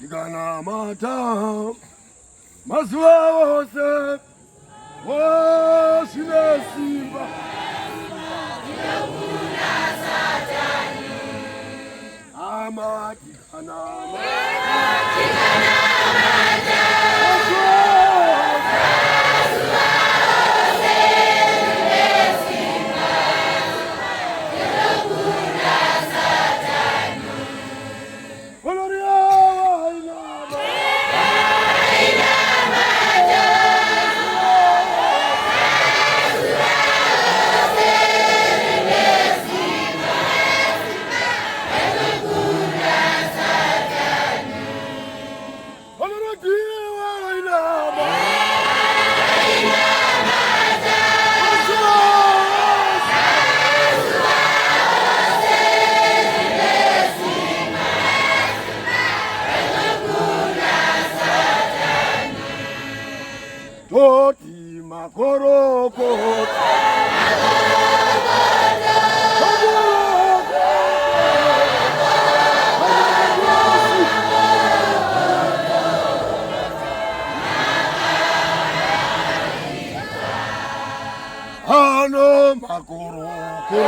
Tikanamata mazuva ose zvine simba. Hama tikanamata. Toti makorokoto. Ano makorokoto.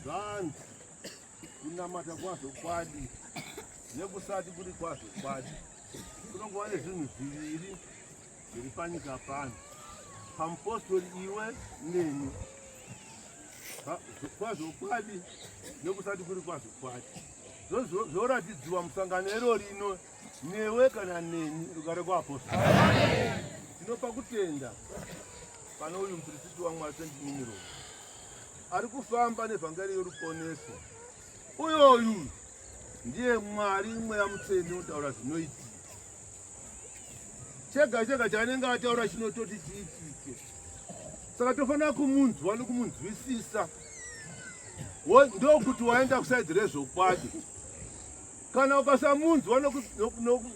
Zvanzi kunamata kwazvokwadi nekusati kuri kwazvokwadi kunongova nezvinhu zviviri zviri panyika pano pamupostori iwe neni kwazvokwadi nekusati kuri kwazvokwadi zvoratidziwa musangano iro rino newe kana neni rugare kwaapostoli tinopa kutenda pane uyu mupirisiti wamwari sendinimiro ari kufamba nevhangeri yoruponeso uyoyu ndiye mwari mweya mutsvene unotaura zvinoitika chega chega chaanenge ataura chinototi chiitike saka tofanira kumunzwa nokumunzwisisa ndokuti waenda kusaidzi rezvokwadi kana ukasamunzwa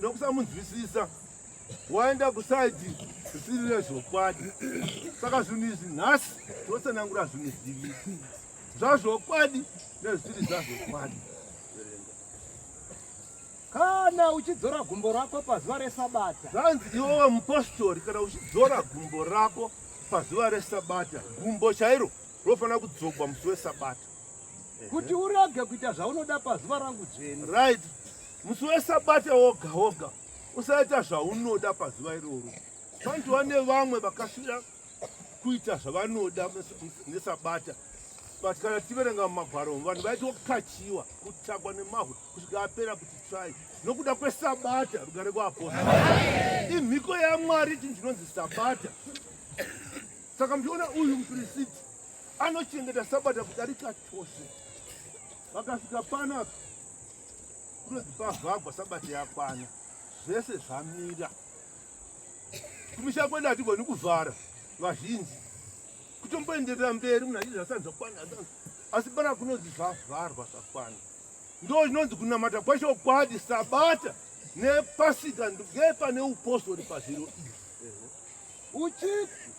nokusamunzwisisa waenda kusaidzi risiri rezvokwadi saka zvinhu izvi nhasi totsanangura zvinhu zviviri zvazvokwadi nezvisiri zvazvokwadi Kana uchidzora gumbo rako pazuva resabata. Zvanzi iwewe mupostori kana uchidzora gumbo rako pazuva resabata, gumbo chairo rofanira kudzogwa musi wesabata. Kuti urege kuita zvaunoda pazuva rangu dzvene. Right. Musi wesabata woga woga usaita zvaunoda pazuva iroro. Panotova nevamwe vakasvira kuita zvavanoda nesabata but kana tiverenga mumagwaro vanhu vaitwa kukachiwa kutakwa nemahwe kusvika apera kuti tsvai nokuda kwesabata rugare kwaaposta imhiko yamwari chinhu chinonzi sabata saka muchiona uyu mupirisiti anochengeta sabata kudarika tose vakasvika panapa kunonzi pavhagwa sabata yakwana zvese zvamira kumisha kwedu hatigoni kuvhara vazhinji kutomboenderera mberi munhu achiti zvasani zvakwana asi pana kunonzi zvavharwa zvakwana ndo chinonzi kunamata kwechokwadi sabata nepasika ngepane upostori pazviro izvi uchiti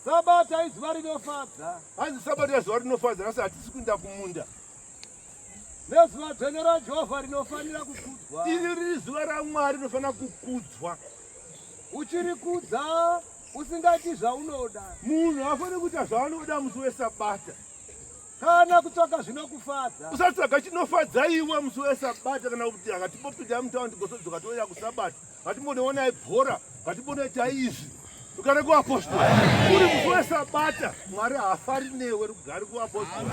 sabata izuva rinofadza hanzi sabata izuva rinofadza asi hatisi kuenda kumunda Nezuva dzvene raJehovha rinofanira kukudzwa. Iri riri zuva raMwari rinofanira kukudzwa. Uchirikudza Usingaiti zvaunoda. Munhu haafaniri kuita zvaanoda musi wesabata. Kana kutsvaka zvinokufadza. Usatsvaga chinofadza iwe musi wesabata kana kuti akatimbopinda mutaundi tigosodzoka touya kusabata. Ngatimbonoonai bhora, ngatimbonoitai izvi. Rugare kuapostori. Uri musi wesabata, Mwari haafari newe, rugare kuapostori.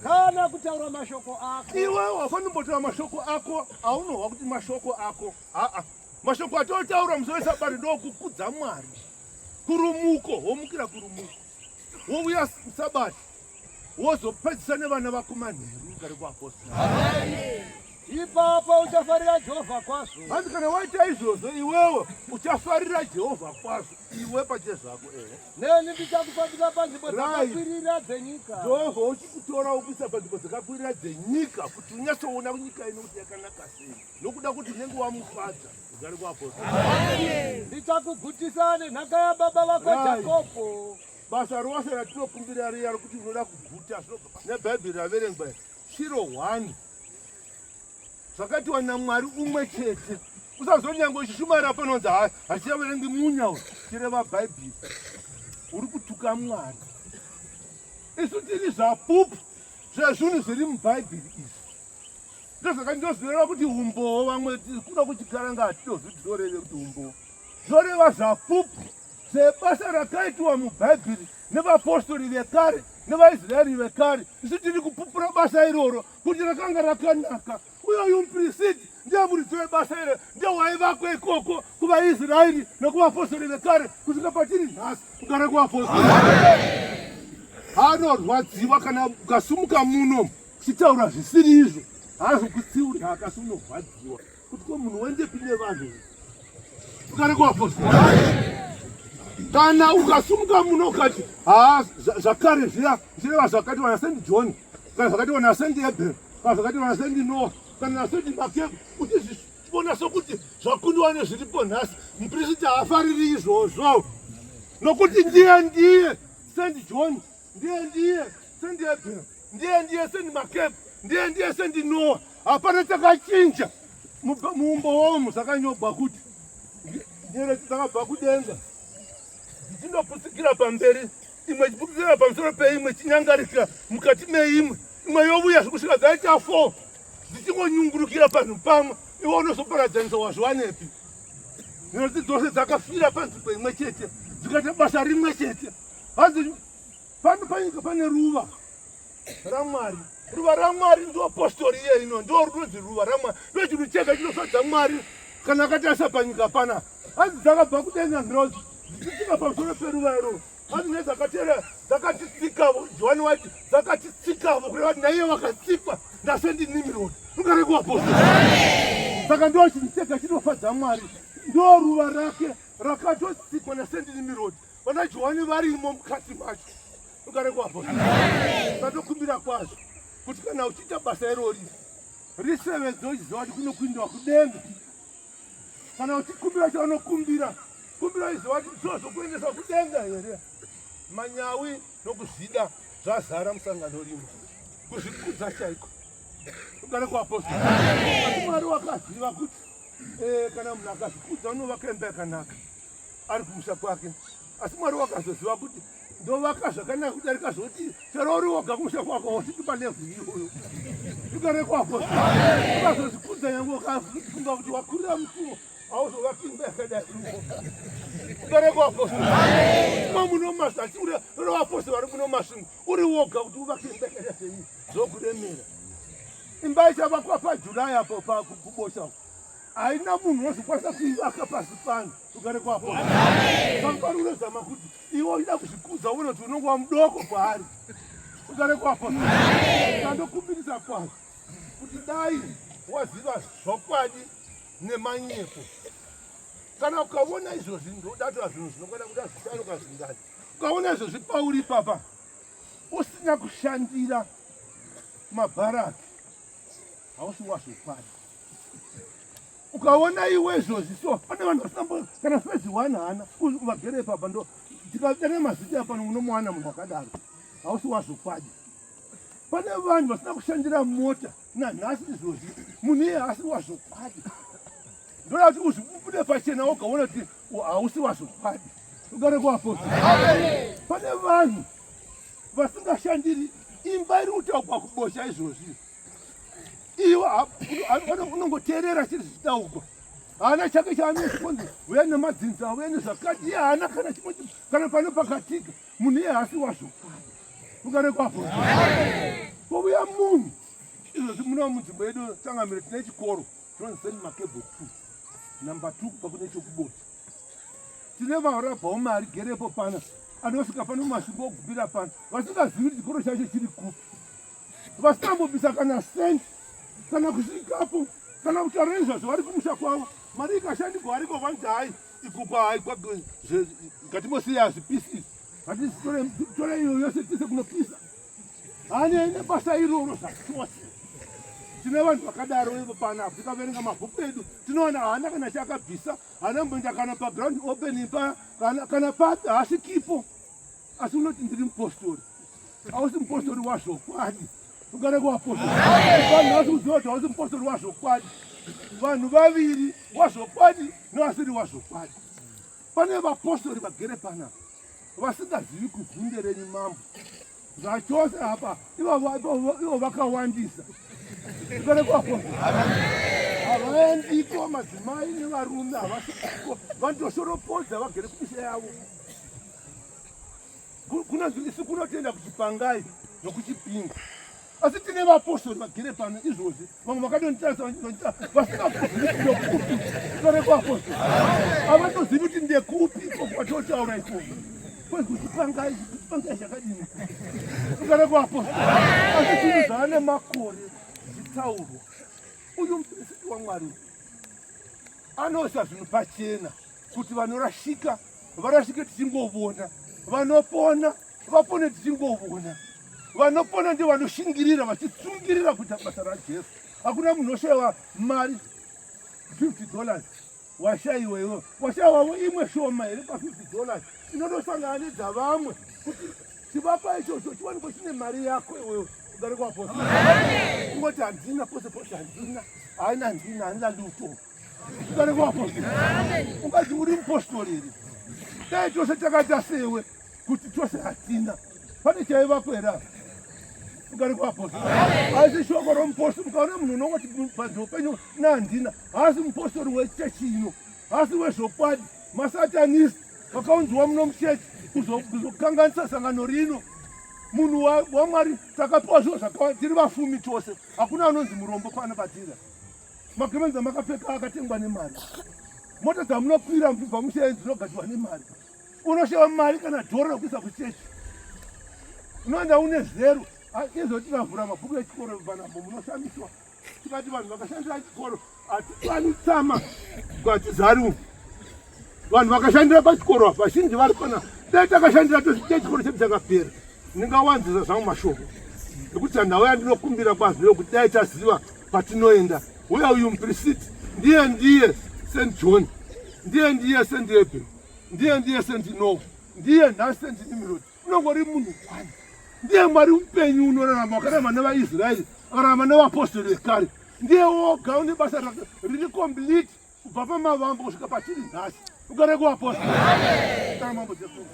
Kana kutaura mashoko ako. Iwe wafanira kumbotaura mashoko ako aunohwa kuti mashoko ako. Aa, mashoko atotaura musi wesabata ndokukudza Mwari. Kurumuko, womukira kurumuko. Wouya sabata. Wozopedzisa nevana vako manheru, rugare kuapostori. Ipapo uchafarira Jehovha kwazvo. Hanzi kana waita izvozvo iwewe uchafarira Jehovha kwazvo iwe pachezvako ehe. Neni ndichakufambisa panzvimbo dzakakwirira dzenyika. Jehovha uchikutora ukuisa panzvimbo dzakakwirira dzenyika kuti unyatsoona nyika ino kuti yakanaka sei nokuda kuti unenge wamufadza. Ugare kuapostle. Ndichakugutisa nenhaka yababa vako Jakobho. Basa rose ratinokumbira riya rokuti unoda kuguta zvinobva nebhaibheri raverengwa Shiro 1 zvakatiwa naMwari umwe chete. Usazonyange uchishumaira panonzi hachichaverengi munya uyu, chireva Bhaibheri. Uri kutuka Mwari. Isu tiri zvapupu zvezvinhu zviri muBhaibheri izvi. Ndosaka ndozvireva kuti umbowo vamwe kuno kuchikaranga hatidozvi zvoreve kuti umbowo. Zvoreva zvapupu Sebasa rakaitwa muBhaibheri nevapostori vekare nevaIsraeri vekare, isu tiri kupupura basa iroro kuti rakanga rakanaka. Uye uyu mupirisiti ndiye muridzi webasa iro, ndiye waivako ikoko kuvaIsraeri nekuvapostori vekare kusvika patiri nhasi. Kugara kuvapostori anorwadziwa kana ukasumuka muno uchitaura zvisiri izvo, haazokutsiuri akasi unorwadziwa. Kuti ko munhu wendepi nevanhu ukare kuapostle kana ukasumuka muno ukati haa zvakare zviya zvireva zvakati wana St John kana zvakati wana St Abel kana zvakati wana St Noah kana na St Makeb uchizviona sokuti zvakundiwa nezviripo nhasi mupirisita haafariri izvozvo nokuti ndiye ndiye St John ndiye ndiye St Abel ndiye ndiye St Makeb ndiye ndiye St Noah hapana chakachinja muumbowomu zvakanyogwa kuti nyeredzi dzakabva kudenga dzichindopusikira pamberi imwe ichipukisira pamusoro peimwe ichinyangarikira mukati meimwe imwe yovuya zvekusvika dzaita fo dzichingonyungurukira panhu pamwe iwe unozoparadzanisa wazviwanepi nyeredzi dzose dzakafira panzvimbo imwe chete dzikaita basa rimwe chete hanzi pano panyika pane ruva raMwari. Ruva raMwari ndo postori iye ino ndo runonzi ruva raMwari, ndo chinhu chega chinofadza Mwari kana akatarisa panyika pana. Hanzi dzakabva kudenga ngirozi dzichitsika pamusoro peruva iro, hanzi nedzakatera dzakatitsikavo. Johani wati dzakatitsikavo, kureva kuti naiye wakatsikwa ndasendi Nimrod rugare kuvapostori. Saka ndo chinhu chega chinofadza Mwari, ndo ruva rake rakatotsikwa nasendi Nimrod. Vana Johani varimo mukati macho. Rugare kuvapostori. Tatokumbira kwazvo kuti kana uchiita basa irori risevedze uchiziva kuti kunokuindiwa kudenga. Kana uchikumbira chaunokumbira, kumbira uchiziva kuti ndinozokuendesa kudenga here. Manyawi nokuzvida zvazara musangano rino, kuzvikudza chaiko. Rugare kuvapostori. Asi Mwari wakaziva kuti eh, kana munhu akazvikudza unovaka imba yakanaka ari kumusha kwake. Asi Mwari wakazoziva kuti ndovaka zvakanaka kudarika zvoti chero uri woga kumusha kwako usiti palevhu iyoyo ugare kwako ukazozvikudza nyange ukafunga kuti wakurira musuwo hauzovaki imba yakadai ugare kwako ma muno masvingo asi uri vaposi vari muno masvingo uri woga kuti uvake imba yakaita sei zvokuremera imba ichavakwa pajuly apo pakubosha haina munhu unozokwanisa kuivaka pasi pano ugare kwako pari unozama kuti iwe uchida kuzvikudza uone kuti unonge wamudoko kwaari ugare kwako tandokumbirisa kwazvo kuti dai waziva zvokwadi nemanyepo kana ukaona izvozvi ndodatora zvinhu zvinokwana kuda zvishanu kana zvingani ukaona izvozvi pauri ipapa usina kushandira mabharaki hausi wazvokwadi ukaona iwe izvozvi so pane vanhu vasina kana fezi one hana vagere ipapa ndo tikadana mazita pano unomuwana munhu wakadaro hausi wazvokwadi pane vanhu vasina kushandira mota nanhasi izvozvi munhu iye haasi wazvokwadi ndoda kuti uzvibude pachena wogaona kuti hausi wazvokwadi. Ugare kuapostle. Pane vanhu vasingashandiri imba iri kutaugwa kubosha izvozvi. Iwe unongoteerera chiri zvichitaugwa. Haana chake chaanokonzi uya nemadzinza uya nezvakati iye haana kana chimwe kana pano pakatika munhu iye haasi wazvokwadi. Ugare kuapostle. Pouya munhu izvozvi muno munzvimbo yedu changamire tine chikoro chinonzi Saint Makebo 2 number 2 kubva kune chokubosha. Tine varabhawo mari gerepo pana anosvika pano masvingo ogumira pano vasingazivi kuti chikoro chacho chiri kupi vasingambobvisa kana sent kana kusvikapo kana kutaura nezvazvo vari kumusha kwavo mari ikashandigwa variko vanzi hai ikupa hai ngatimosiya hazvipisi hatitore iyo yose tise kunopisa Haanei nebasa iroro zvachose. Tine vanhu vakadaro ivo panapa, tikaverenga mabhuku edu tinoona haana kana chaakabvisa, haana kumboenda kana paground opening pa kana, kana papi haasvikipo, asi unoti ndiri mupostori. Hausi mupostori wazvokwadi. Ugare kuvapostori. Vanhu vasi kuziva kuti hausi mupostori wazvokwadi. Vanhu vaviri wazvokwadi nevasiri wazvokwadi. Pane vapostori vagere panapa vasingazivi kuzunde renyu mambo zvachose apa ivo vakawandisa havaendiko madzimai nevarume havasiko vanotoshoropodza vagere kumisha yavo kunonzi isu kunotenda kuchipangai nokuchipinga asi tine vapostori vagere pano izvozvi vamwe vakatonitarisa vasingakuzivi kuti ndekupi tore kuapostori havatozivi kuti ndekupi kwatotaura ikoko kwezi kuchipangai kuchipangai chakadini tore kuapostori asi zvinhu zvaane makore zvichitaurwa uyu mupirisiti wamwari anoisa zvinhu pachena kuti vanorashika varashike tichingovona vanopona vapone tichingovona vanopona ndio vanoshingirira vachitsungirira kuita basa rajesu hakuna munhu oshaiwa mari 50 dollars washaiwa iwe washaiwavo imwe shoma here pa 50 dollars inotosangana nedzavamwe kuti chivakwa ichocho chiwanikwe chine mari yako iwewe ugare kwaposa kungoti handina pose pose handina haina handina handina luto Ugare kuapostori. Ungati uri mupostori here? Dai tose takaita sewe kuti tose hatina. Pane chaivako here apa? Ugare kuapostori. Asi shoko romupostori mukaona munhu unongoti panzvimbo penyu nahandina. Haasi mupostori wechechi ino. Haasi wezvokwadi. Masatanist vakaunzwa muno muchechi kuzokanganisa sangano rino. Munhu waMwari takapiwa zvinhu zvakawanda tiri vafumi tose. Hakuna anonzi murombo pano patiri. Magemenzi amakapfeka akatengwa nemari. Mota dzamunokwira muchibva mushaye dzinogadzirwa nemari. Unoshaya mari kana dhora rekuisa kuchechi. Unoenda une zero. Izvo tikavhura mabhuku echikoro panapo munoshamiswa. Tikati vanhu vakashandira chikoro hatikwani tsama kwatizari umu. Vanhu vakashandira pachikoro apa vazhinji vari pana dai takashandira tose chikoro chedu chakapera. Ndingawanzisa zvangu mashoko nekuti nhau yandinokumbira kwazvo yokuti dai taziva patinoenda uye uyu mupirisiti ndiye ndiye St John ndiye ndiye St Abel ndiye ndiye St Noah ndiye nhasi St Nimrod unongori munhu kwani ndiye Mwari mupenyu unorarama wakararama nevaIsraeri akararama nevapostori vekare ndiye woga une basa riri complete kubva pamavambo kusvika patiri nhasi ugare kuvapostori. Mambo Jesu.